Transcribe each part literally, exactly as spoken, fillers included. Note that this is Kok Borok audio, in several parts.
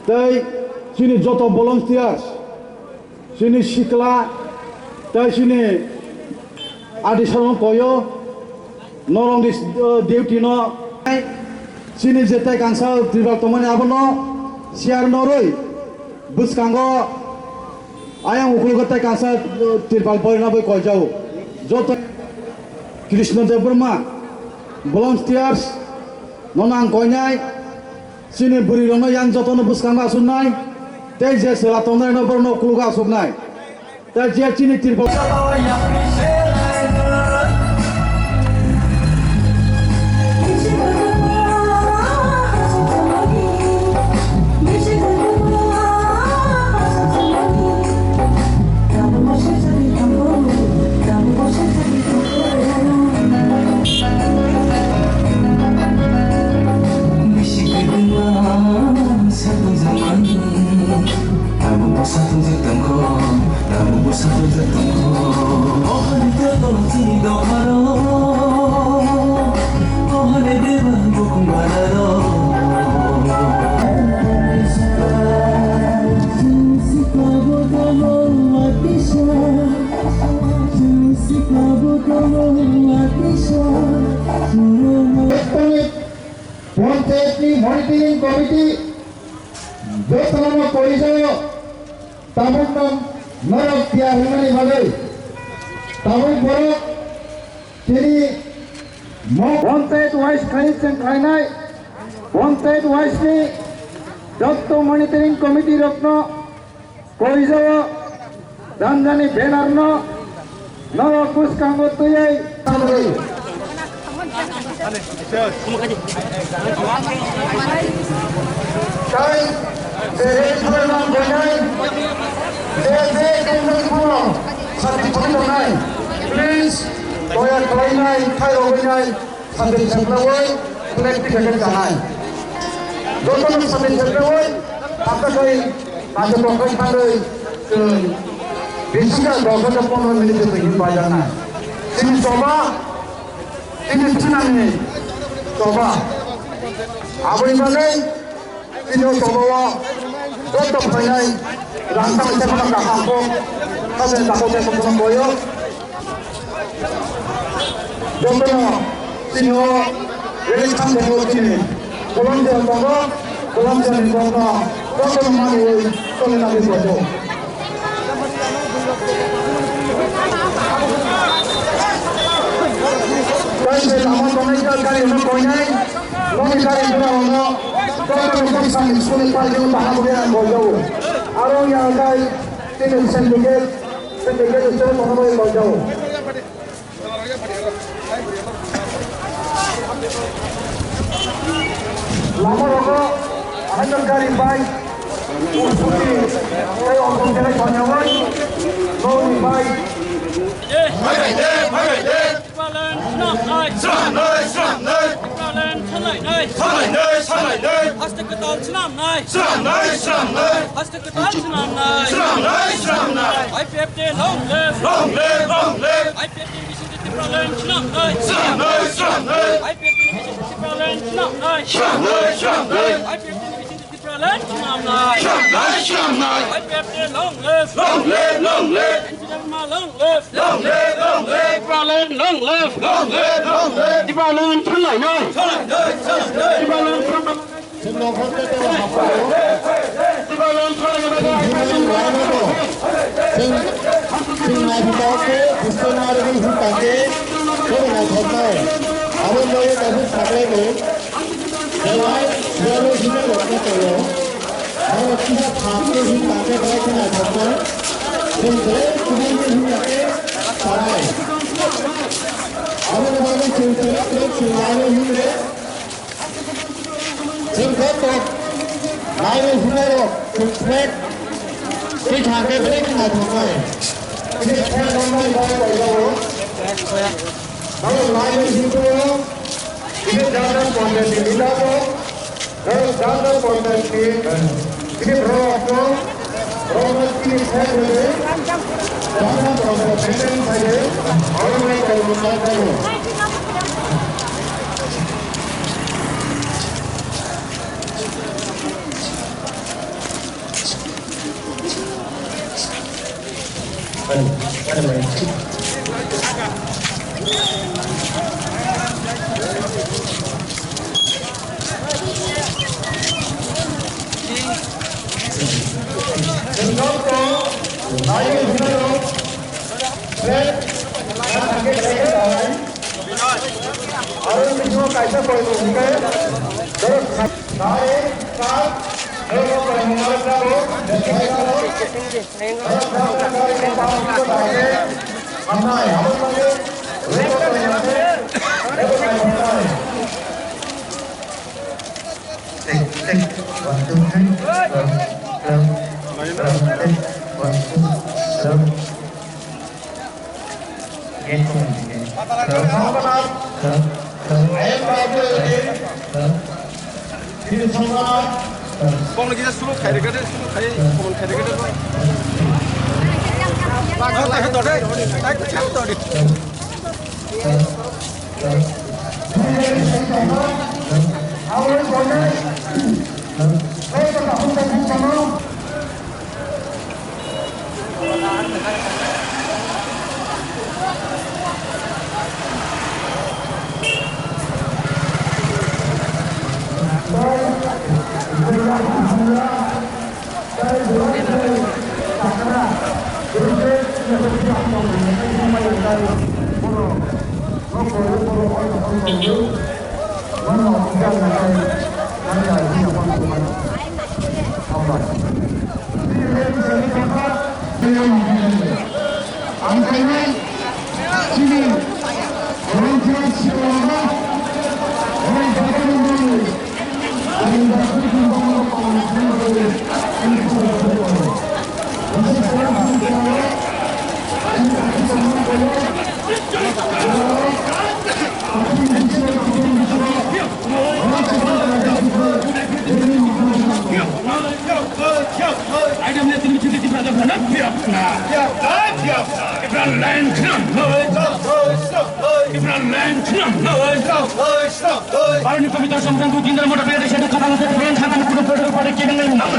Tei chini joto volunteers, chini sikla, tei chini adi sarong koyo, norong di, eh, duty no, chini je tai kansa tribal tongmani abono share noroi bwskango ayang ukologo tai kansa, eh, tribal boy na bai koijao. Joto Krishna Debbarma volunteers no nang koinai. Chini bwrwi rokno yang jotono bwskango asuknai, tei je chwla tongnairokno borokno ukologo asuknai. Tei je chini Tripura Panchayat ni monitoring committee jotono koijago tabuk no norok tiyar hwnmani bagwi tabuk borok tini mo panchayat wise khlai chwng khlainai panchayat wise ni jotto monitoring committee rokno koijago danjani banner no norok bwskango twiwi. Tai je je khulai nang koinai, je je kengmani phano santi thwi tongnai, please, doya khlainai, khairogwinai, Sate seplawai, flag ticket chanai. Jotono sate seplawai, hapta kai, nacho tongkai thangwi, chwng, bisi kha dos hajar pondro minute twi hinwi paijaknai. Chini choba, chini chinani choba. Aboni bagwi, Tini o choba o joto phainai rang tang se phano kaham kho, hase tako se phano boyo. Jotono tini o release tang tongo tini. Kolom je tongo, kolom je ni tongo, jotono mani oi, tole na bi tongo. Tei se lama tongnai kha gari no koinai, nokni gari gura ono, joto ni bwsa ni school ni parking o bahai bai ang boljao. Aro ya gai tini syndicate, syndicate ni chwng kono bai boljao. Lama rogo, haino gari bai, scooty, tei auto tei tonyawi, nokni bai. Tipraland swnamnai. Swnamnai, swnamnai. Tipraland swnamnai. Swnamnai, swnamnai. Haste kwtal swnamnai. Swnamnai, swnamnai. Haste kwtal swnamnai. Swnamnai, swnamnai. I P F T long live. Long live, long live. I P F T ni bisingtwi Tipraland swnamnai. Swnamnai, swnamnai. I P F T ni bisingtwi Tipraland swnamnai. Swnamnai, swnamnai. I P F T ni bisingtwi Tipraland swnamnai. Swnamnai, swnamnai. I P F T long live. Long live, long live. N C Debbarma long live. Long live, long live. Tipraland long live. Long live, long live. Tipraland thanlainai. Thanlainai, thanlainai. Tipraland thanlainai. Chwng, chwng naithotok khe, Khristo narwgwi hwn tang khe, chwng naithoknai. Abo bagwi kaisa saklaimung, belai swrwngwi himnai rokno tongo. Abo kisa thap khe hwn tang khe belai khe naithoknai. Chwng belai kubui khe hwn ya khe sanai. Aboni bagwi chwng belai belai chwng nainai hwnwi Laini hwnwi rok flag tei thangkhe belai khna thangkhe. Tini flag romnai bai bai jago. Bai laini hwnwi rok tini jada ponchayat ni leader rok, rok jada ponchayat ni tini borok rok rok tini flag rwdi. Jada ponchayat ni leader rok bai bai jago. Aro bisingo kaisa koi bo hingke, borok sa-, sai, sa, borok koi mung narwk jago, borok sa, sa, koi mung narwk jago, hamnai, abo koi, borok koi mung narwk jago, borok koi mung narwk jago. Check, check. One, two, three. Hello, hello, hello, check. One, two, hello. Again, come on, again. Hello, hello, hello, hello. Bong lagi dah sulu khairi gade, sulu khairi, bong khairi gade bong. Bang, bang, bang, bang. Ang kaiwi chini volunteer sirwalrok, hwnwi joto ni mungwi. Item ni tini chini tini ada mana? Ibrahim Land Kram. Ibrahim Land Kram. Baroni Pavitra Sangtam Bhutindra Mota Payata Shadu Kata Mata Payata Shadu Kudu Payata Payata Kidang Nang.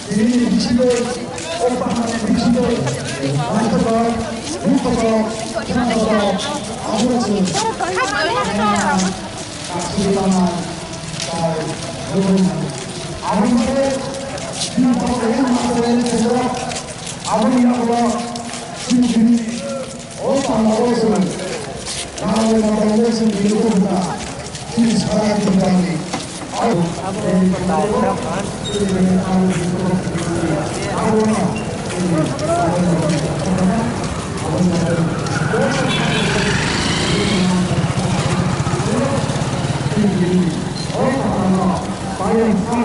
Tini ni bisingo, o pahar ni bisingo, naithotok, bukthotok, khnathok, abo se, kaksui tangma, tai, lubui, abo se, bini pahar ni ma se, abo ni yago, bini, bini, O panda o chwng nang le mata o chwng bini o buda chini sara buda ni. Abo ni panda o chwng bini ang buda ni. Abo no chwng bini abo no chwng bini o panda no bayang sa.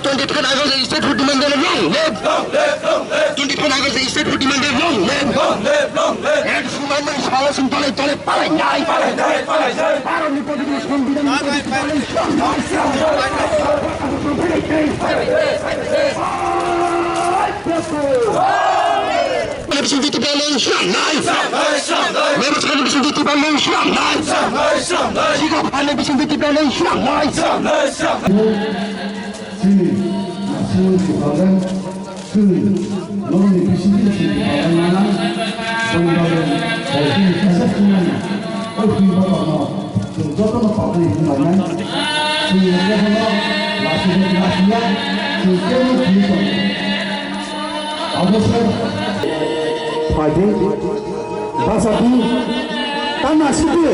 Twenty-five August state food demand long live. Twenty-five August state food demand long live. Ek suman man sala sun tole tole palai nai. Baro ni podi sun bidan ni podi palai. Mebising titi balai swnamnai. Mebising titi balai swnamnai. Sigo phane bising titi balai swnamnai. Chini aswk kwchajak chwng nokni bisingo chwng kwchajak nana boni bagwi bo chini kaisa chwng nana o chwng bokongno chwng jotono palnai hwnwi lainai. Chwng jotono lachijak lachijak chwng kebo thwi tongo. Abo se phaidi bachadi ta nasidi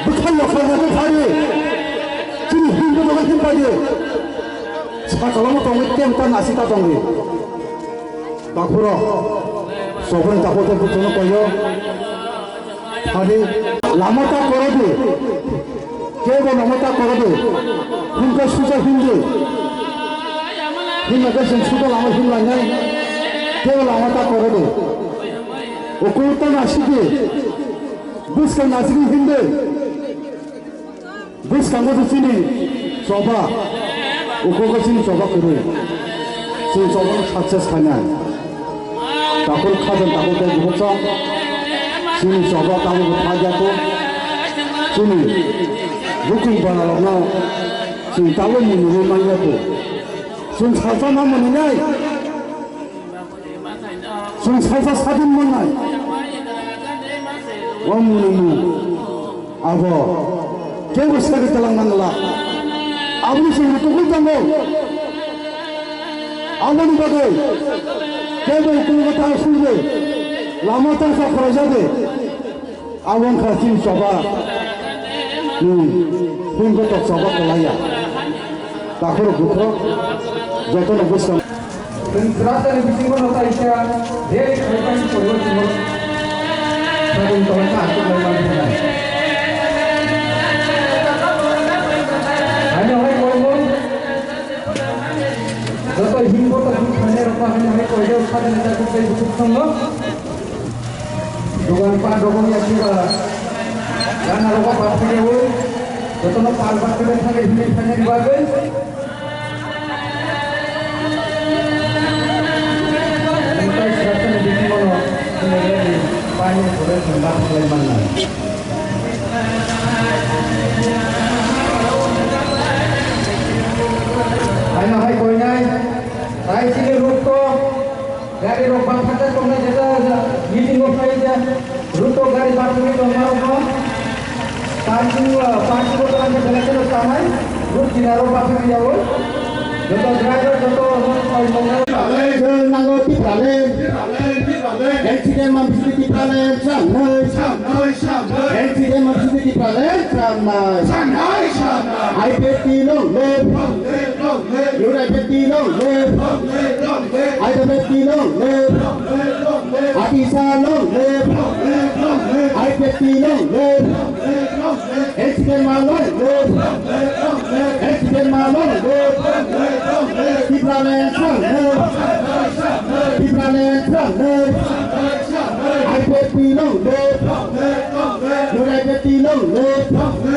bwkhal lokha jagwi phadi chini hindu doga hin phadi. Sakalomo tongwi tem ta nasi ta tongwi. Takhuro soboni takhur te bukhrono koyo. Hadi lama ta korodi. Kebo lama ta korodi. Hinka suja hindi. Hinka ke sing suja lama hin langai. Kebo lama ta korodi. Ukul ta nasidi. Buska nasidi hindi. Bwskango se chini choba, ukoko chini choba kwrwi. Chini choba success khainai. Takul khajan takul tei bubuchok. Chini choba tabuk phajakgo. Chini bukung bararokno chini tabuk mwnwi manjakgo. Chwng salsa ma mwnwi nai. Chwng salsa sadin mannai. O mwnwi mung. Abo kebo sari talang mangla. Aboni chwng tugul tango. Aboni bagwi kebo kungo ta sulbe. Lama ta sa khorajade. Abo wngkha chini choba. Hmm. Bini joto choba kwlaiya. Takhurok bukhurok jotono bwskang. Chwng chwratarni bisingo no kaisa rally khlaimani poribo chwngno sabung tongkha achuk lai mani hwnai. Haino hai koimung joto himbo ta him khainai rok haino hai koido sadani ta kubai bukhuk thangno. Dogan pa dogon ya kira. Gana rogo pat kene woi. Jotono pal pat kene thangwi himwi phainani bagwi. Tei srasani bisingono hwnwi redi paini sore thangba khlai mannai. Haino hai koinai. Tai chini rukto. Gari rok bang khatai tongnai jeta meeting o phai ja. Ruto gari bang khatai tongma rok no. Parking, parking o tongma jeta khe no tanai. Rut kina rok bang khatai yawo. Joto driver joto rok phai tongnai. Chwng nango Tipraland. Accident ma bising Tipraland. Samnai. Accident ma bising Tipraland. Samnai. I P F T long live. Long live, long live. Your I P F T long live. Long live, long live. I P F T long live. Long live, long live. Atisa long live. Long live, long live. I P F T long live. Long live, long live. Accident ma long live. Long live, long live. Accident ma long live. Long live, long live. Tipraland long live. Tipraland long live. I P F T long live.